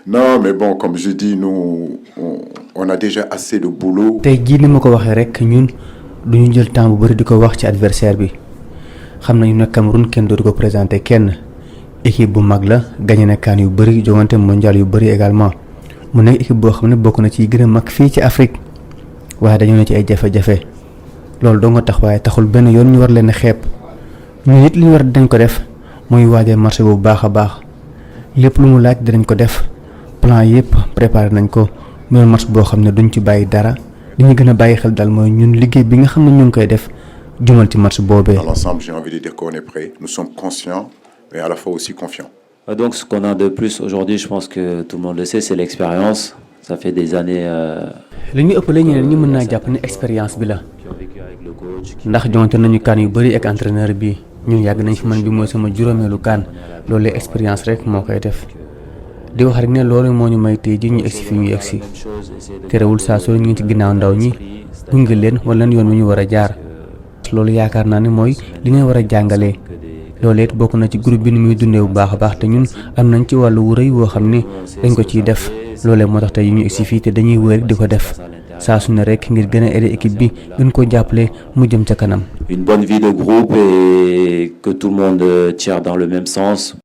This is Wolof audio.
Non, mais bon, comme je dis, nous, on a déjà assez de boulot. tey jii ni ma ko waxee rek ñun duñu jël temps bu bari di ko wax ci adversaire bi xam nañu ne Cameroun kenn dootu ko présenté kenn équipe bu mag la gagné na CAN yu bari jogante mondial yu bari également mu nekk équipe boo xam ne bokk na ci gën a mag fii ci Afrique waaye dañoo ne ci ay jafe-jafe loolu doo nga tax waaye taxul benn yoon ñu war leen a xeeb ñu nit li ñu war dañ ko def mooy waajal marché bu baax a baax lépp lu mu laaj dinañ ko def plan yépp préparé nañ ko mu match boo xam ne duñ ci bàyyi dara li ñu gën a bàyyi xel daal mooy ñun liggéey bi nga xam ne ñu ngi koy def jumal ci match boobee. Dans l'ensemble, j'ai envie de dire qu'on est prêt. Nous sommes conscients, mais à la fois aussi confiants. Donc ce qu'on a de plus aujourd'hui, je pense que tout le monde le sait, c'est l'expérience. Ça fait des années li ñu ëppale ñeneen ñi mën naa jàpp ne expérience bi la ndax jonte nañu CAN yu bari ak entraîneur bi ñun yàgg nañ fi man bi mooy sama juróomeelu CAN loolu expérience rek moo koy def di wax rek ne loolu moo ñu may tey ji ñu egsi fi ñu egsi terewul saa su ñu ngi ci ginnaaw ndaw ñi gunge leen wala yoon wi ñu war a jaar loolu yaakaar naa ne mooy li ngeen war a jàngalee loolu it bokk na ci groupe bi ni muy dundee bu baax a baax te ñun am nañ ci wàllu wu rëy woo xam ne dañ ko ciy def loolee moo tax tey ñu egsi fii te dañuy wër di ko def saa su ne rek ngir gën a aider équipe bi gën ko jàppale mu jëm ca kanam. Une bonne vie de groupe et que tout le monde tire dans le même sens.